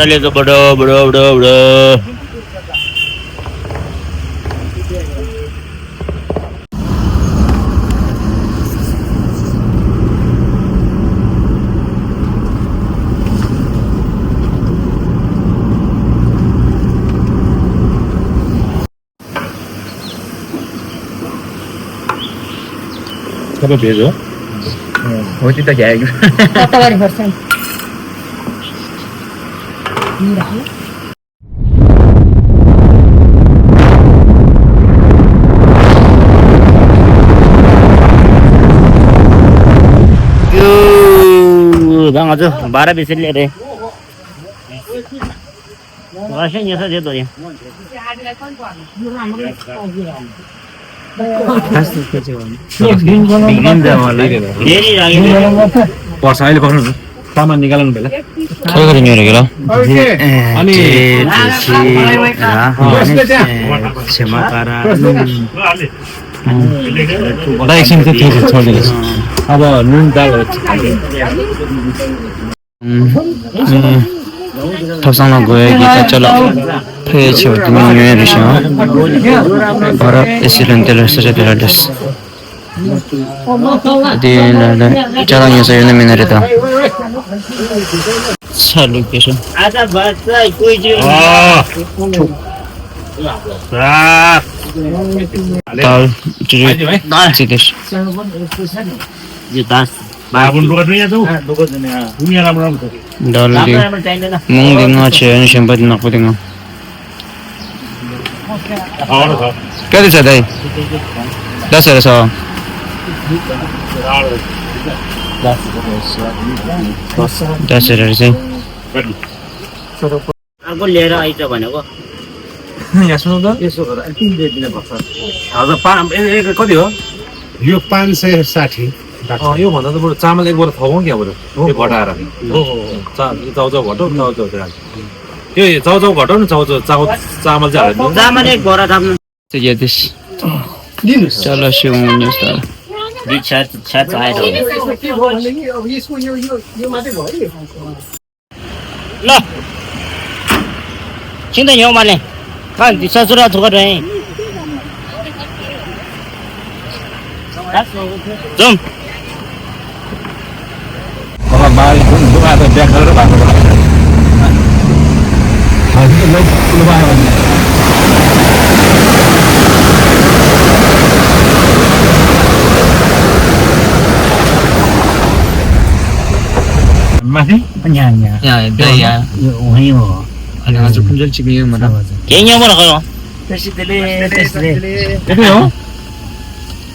चलेको बडो बडो बडो बडो सब भेज हो हो त्यो त घ्याएको कताबारी पर्छ Bang aja, bara bisa lihat deh. Rasanya nyesel dia tuh ya. पर्छ अहिले पर्नु सामान निकाल्नु बेला के गरिन्छ रे गेला अनि क्षमाकारा बडा एकछिन चाहिँ फेरि छोडिदिनुहोस् अब नुन दाल थपसँग गयो गीता चलो फेरि छेउ तिमी यहाँ रहेछ और यसरी तेल रहेछ तेल रहेछ चला यहाँ से ये मैंने रहता चालू कैसे आजा बच्चा कोई जो दाल चिकेश ये दास बाबुन डोका नहीं आता डोका नहीं आ दुनिया राम राम दाल दी मूंग देंगा चेन शंबर दिन आपको देंगा क्या दिशा दाई 10 है सौ 10 है चाहिँ अर्को लिएर आइज भनेको यहाँ सुन्नु त यसो गर किन दिदिन पर्छ हजुर कति हो यो 560 यो भन्दा त बरु चामल एक बोरा थपौँ क्या बरु यो घटाएर चाउचाउ घटाउ चाउचाउ त्यो चाउचाउ घटाउ न चाउचाउ चामल चाहिँ हाल्नु चामल एक बोरा थाप्नु चाहिँ यतिस चलो सिउनु यस्तो छात आएर ल चिन्ता नि हौ मैले कहाँ ससुरा थुकर रहे जाउँ मलाई बाल दुखा त देखाएर भएको माथि यहाँ वहीँ हो अनि आज कुन चाहिँ यो मलाई केही यहाँ मलाई खै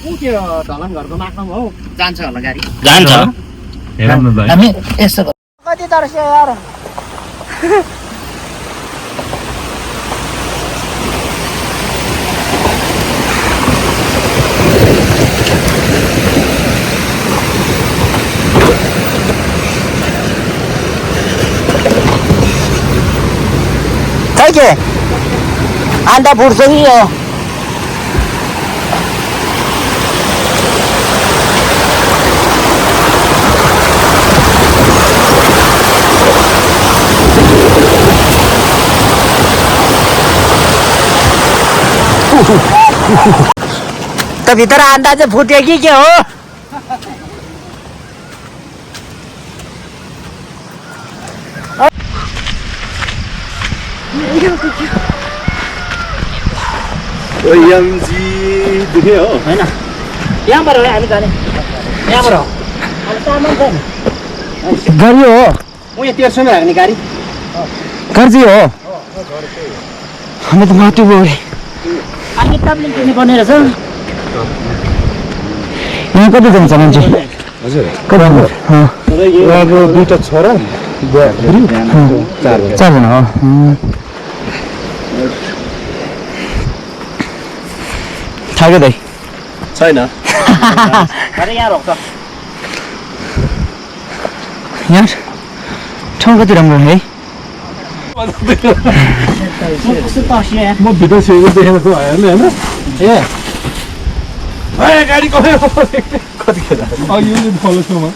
यति हो ढलान घरको माथि हो जान्छ होला गाडी जान्छ हेरौँ न भाइ हामी यसो कति तर्स यार के अन्डा फुट्छ कि यो त भित्र अन्डा चाहिँ फुट्यो कि के हो होइन यहाँबाट हो हामी जाने यहाँबाट हो गाडी हो उयो तेर्सोमै हाग्ने गाडी कर्जी हो हामी त माटो गयो अनि तपाईँले किन्नुपर्ने रहेछ यहाँ कति जान्छ मान्छे हजुर कति अब दुईटा छोरा चारजना हो थाक्यो दाइ छैन यहाँ रोक्छ यहाँ ठाउँ कति राम्रो है म भित्र छेउको देखेर त भएन होइन ए गाडी कतिखेर यो फलो छेउमा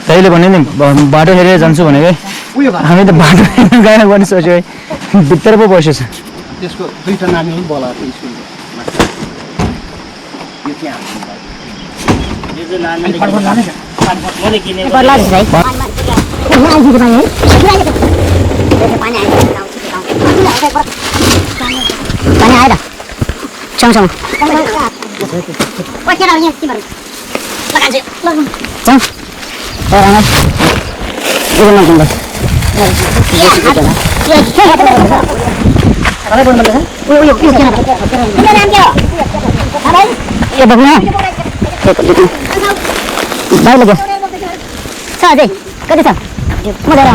दाइले भने नि बाटो हेरेर जान्छु भनेको हामी त बाटो हेरेर गएन पनि सोच्यो है भित्र पो बसेछ त्यसको दुईटा नानी पनि बोलाएको स्कुलको यो चाहिँ पानी आएर छेउछाउ कति छ म लिएर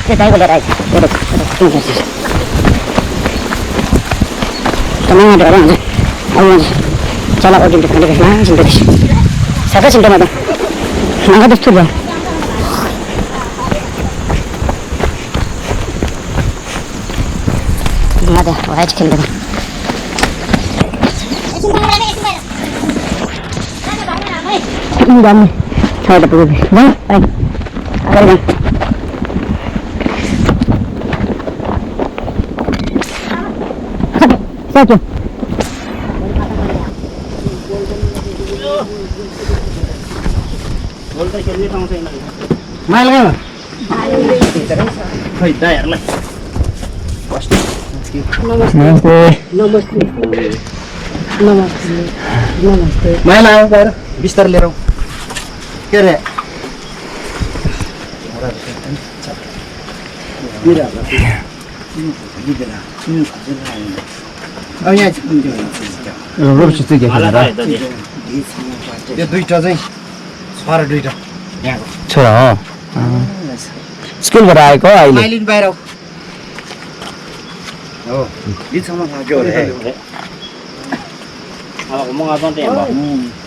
त्यो दाइको लिएर आएछ Tenang ada orang aja. Awal salah orang di depan sana sendiri. Saya sendiri ada. Nggak ada tuh bang. Nggak ada, wajib kena. Bang, saya ada pergi. Bang, baik. Ada bang. Satu. Mile गयो खै दाइहरूलाई mile आयो बाहिर बिस्तारै लिएर के अरे यो दुईटा चाहिँ छोरा दुईटा यहाँको छोरा हो स्कुलबाट आएको अहिले माइलिन बाहिर हो बिचमा लाग्यो अरे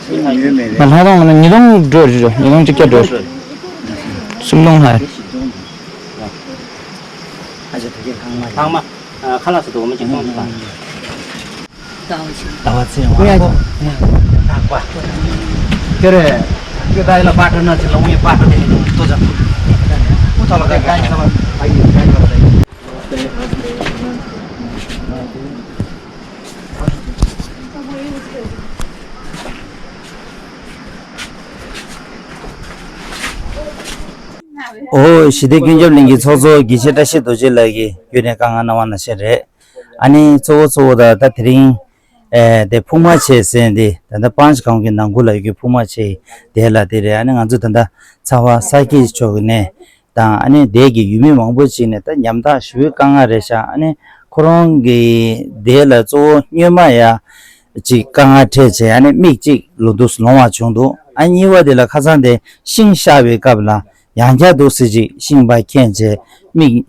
Malhadong mana nidong dor jo nidong tikya dor sumdong hai 아주 되게 강마이 다음아 칼라스도 오면 지금 다 나왔어요 와고 딱 와. 그래 그 다이라 바터 나지 너무 예 바터 되는 또 잡. 우타라 가이 잡아 아이 가이 잡아. 오 시대 균점링기 초조 기체다시 도질라기 윤에 강한 나와나시래 아니 초초다 다트링 데 풍마체센데 단다 반스 강기 남고라 이게 풍마체 데라데레 아니 아주 단다 차와 사이키 쪽네 다 아니 대기 유미 망보지네 다 냠다 쉬 강아레샤 아니 그런 게 데라 조 녀마야 지 강아테제 아니 미지 로도스 노와 정도 아니 이와데라 카산데 싱샤베 갑라 양자 도스지 신바 켄제 미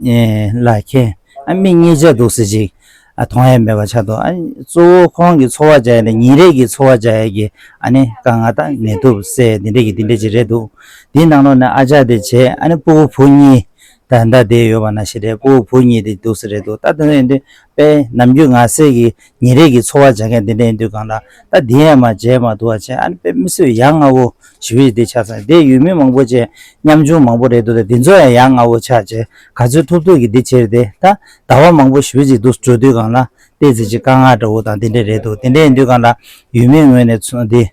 라케 아미 니제 도스지 아 통해 매가 차도 아니 조 공기 소화자에 니레기 소화자에게 아니 강하다 네도세 니레기 딜레지레도 딘나노나 아자데체 아니 보 본이 단다데 요바나시레 보 본이데 도스레도 따드는데 빼 남중아세기 니레기 소화자게 되는데 강다 다 디에마 제마 도아체 아니 빼 미스 양하고 지위대 차사 내 유명 망보제 냠주 망보래도 딘조야 양하고 차제 가주 토도기 디체데 다 다와 망보 시위지 도스조디 강나 데지지 강아도 다 딘데레도 딘데인데 강나 유명원에 촌디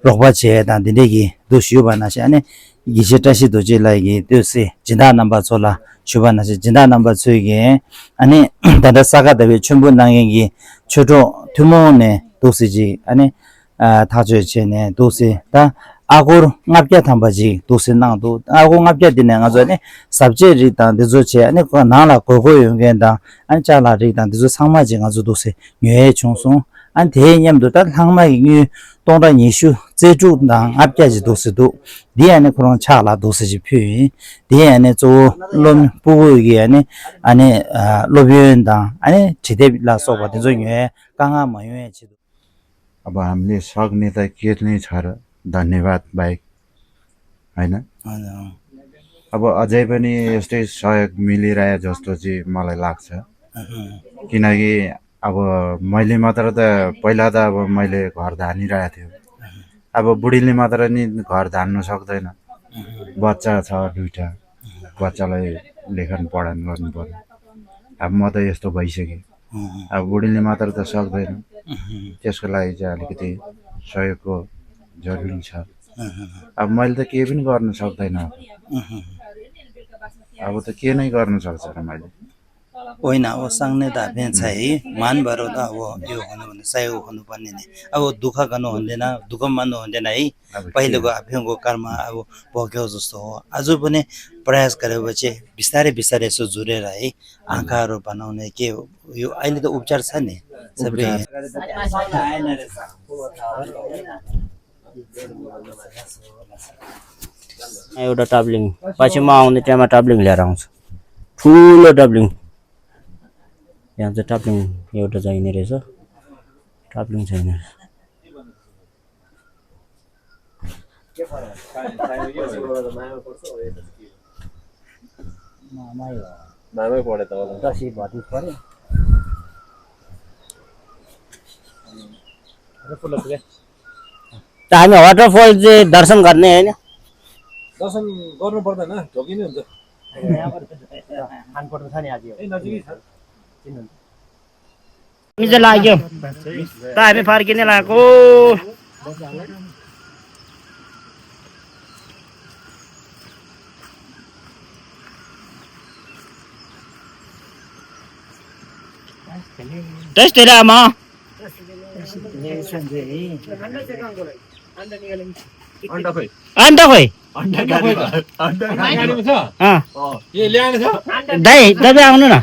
로바체 다 딘데기 도시요바나시 아니 이제다시 도제라기 뜻이 진다 넘버 졸라 주반나시 진다 넘버 2게 아니 다다 사가다베 춘분당에기 초조 투모네 도시지 아니 다저체네 도시 다 아고 납게 담바지 도시낭도 아고 납게 되는 아저네 sab제리다 데조체 아니 그 나라 고고 용겐다 아니 잘라리다 데조 상마지 아주 도시 뇌 총송 안 대념도 다 상마이 동다 니슈 제주당 앞까지 도시도 디안에 그런 차라 도시지 표현 디안에 조론 부부기 아니 로비엔다 아니 지대빌라 소바데 जोङे 강아 मयुए छिदो अब हामीले सक्ने त के नै छ र धन्यवाद बाइक हैन अब अझै पनि यस्तै सहयोग मिलिरहे जस्तो चाहिँ मलाई लाग्छ किनकि अब मैले मात्र त पहिला त अब मैले घर धानिरहेको थियो अब बुढीले मात्र नि घर धान्नु सक्दैन बच्चा छ 2टा बच्चालाई लेखन पढान गर्नु पर्यो अब म त यस्तो भइसकेँ अब बुढीले मात्र त सक्दैन त्यसको लागि चाहिँ अलिकति सहयोगको जरुरी छ अब मैले त केही पनि गर्न सक्दैन अब त के नै गर्न सक्छ र मैले होइन अब सँगै त हामी चाहिँ मान भएर त अब यो हुनु भने सहयोग हुनुपर्ने नि अब दुःख गर्नु हुँदैन दुःख मान्नु हुँदैन है पहिलेको आफैको कर्म अब भोग्यो जस्तो हो आज पनि प्रयास गरेपछि बिस्तारै बिस्तारै यसो जुरेर है आँखाहरू बनाउने के यो अहिले त उपचार छ नि सबै एउटा टाब्लिङ पछि म आउने टाइममा टाब्लिङ लिएर आउँछु ठुलो टाब्लिङ यहाँ चाहिँ टाब्लिङ एउटा चाहिने रहेछ टाब्लिङ छैन मामै पढे त होला 10 भतिज पर्यो त हामी वाटरफल चाहिँ दर्शन गर्ने होइन दर्शन गर्नु पर्दैन ढोकिनै हुन्छ खानकोट छ नि आज नजिकै छ निजे लाग्यो त हामी फर्किने लागेको त्यस्तै आमा अन्डा खोइ अन्त खोइ गाडीमा छ ए ल्याएन छ दाइ तपाईँ आउनु न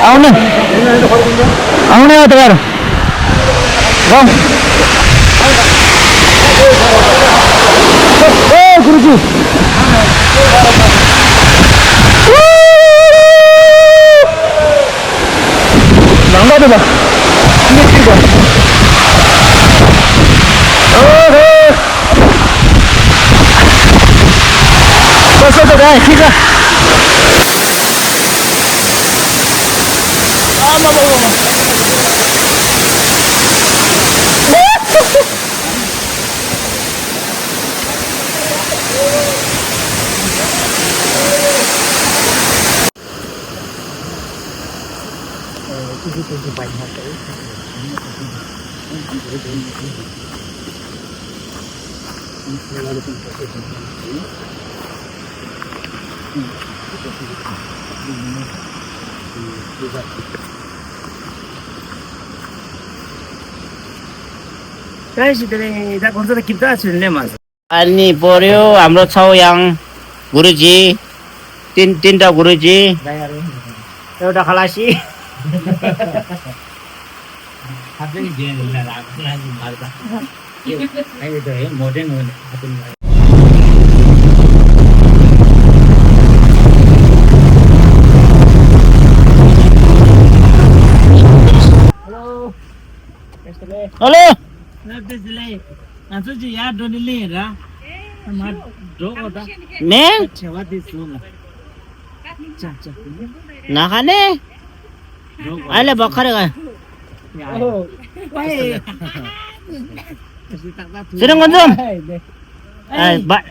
आउनु आउने हो तपाईँहरू ओ गुरुजी लंगा तो बस तो गए ठीक है अनि पर्यो हाम्रो छौयाङ गुरुजी तीनटा गुरुजी एउटा खलासी हेलो नखाने अहिले भर्खरै गयो सिरङ गन्छौँ बाई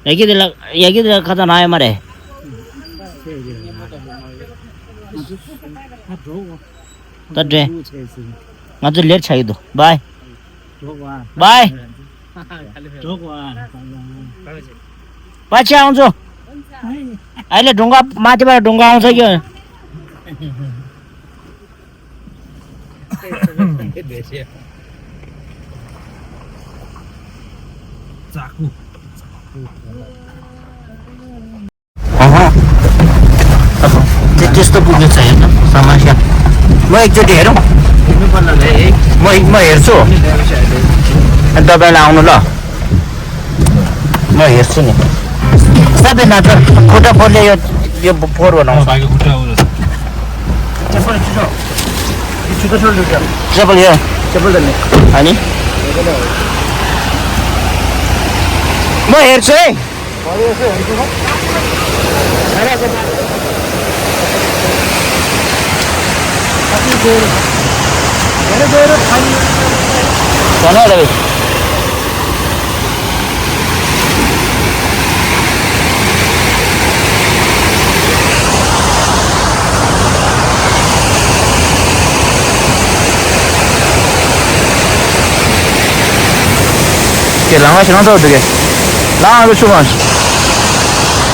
ಹೇಗಿದ್ರೆ ಕಥೆ ನಾಯ ಮರೆ ತಡ್ರೆ ಮತ್ತೆ ಲೇಟ್ ಆಗಿದ್ದು ಬಾಯ್ बाई पछि आउँछु अहिले ढुङ्गा माथिबाट ढुङ्गा आउँछ कि कस्तो पुग्यो छ हेर्नु समस्या म एकचोटि हेरौँ म हेर्छु अनि तपाईँलाई आउनु ल म हेर्छु नि सबै न त खुट्टा फोरले यो फोहोर बनाउँछ भाइको खुट्टा चप्पल यो अनि म हेर्छु है धन्यवाद के लामा छैन त उठ्यो के लामा छु भन्छ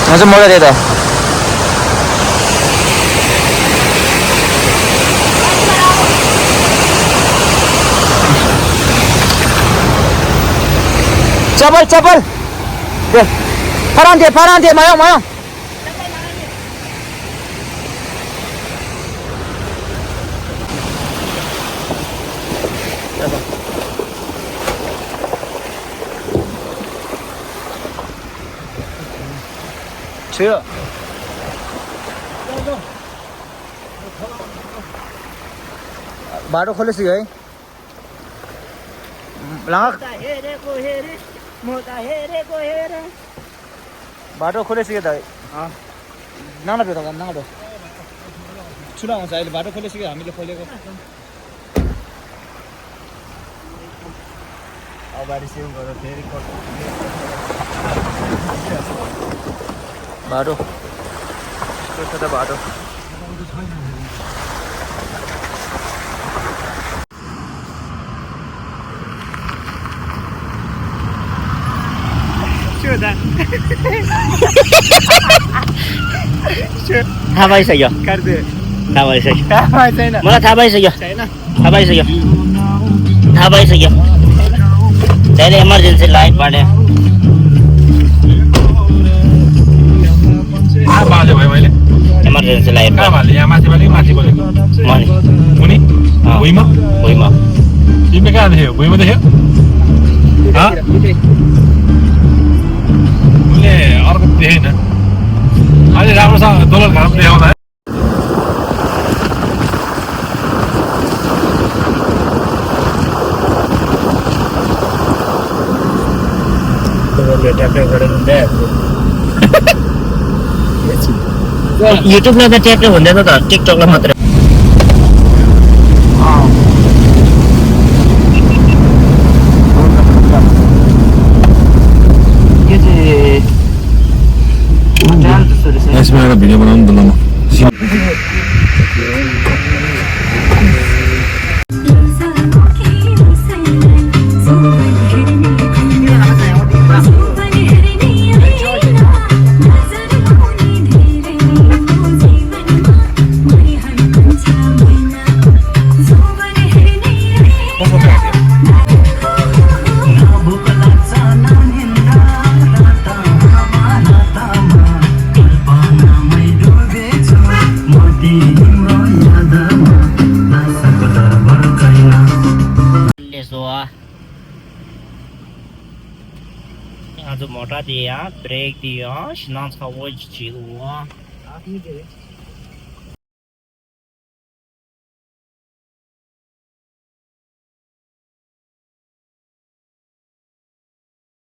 म चाहिँ मजा दिएँ त चप्पल चप्पल दे फरान दे मायो छियो बाटो खोलेसिक्यो है बाटो खोलेसिक्यो त नाना भेट नाडो छुरा आउँछ अहिले बाटो खोलेसिक्यो हामीले खोलेको अगाडि सेभ गरेर फेरि बाटो यस्तो छ त बाटो थाहा पाइसक्यो मलाई थाहा पाइसक्यो धेरै इमर्जेन्सी लाइट बाँड्यो बाल्यो भाइ मैले इमर्जेन्सी लाइट कहाँ बाल्यो यहाँ माथि बाल्यो माथि बोलेको मुनि भुइँमा तिमीले कहाँ देख्यो भुइँमा देख्यो उसले अर्को देखेन अहिले राम्रोसँग दोलर घाम देखाउँदा युट्युबमा त ट्याक्कै हुँदैन त टिकटकलाई मात्रै यसमा एउटा भिडियो बनाउनु त ल म आज मोटा दिया ब्रेक दिया स्नान का वो चीज हुआ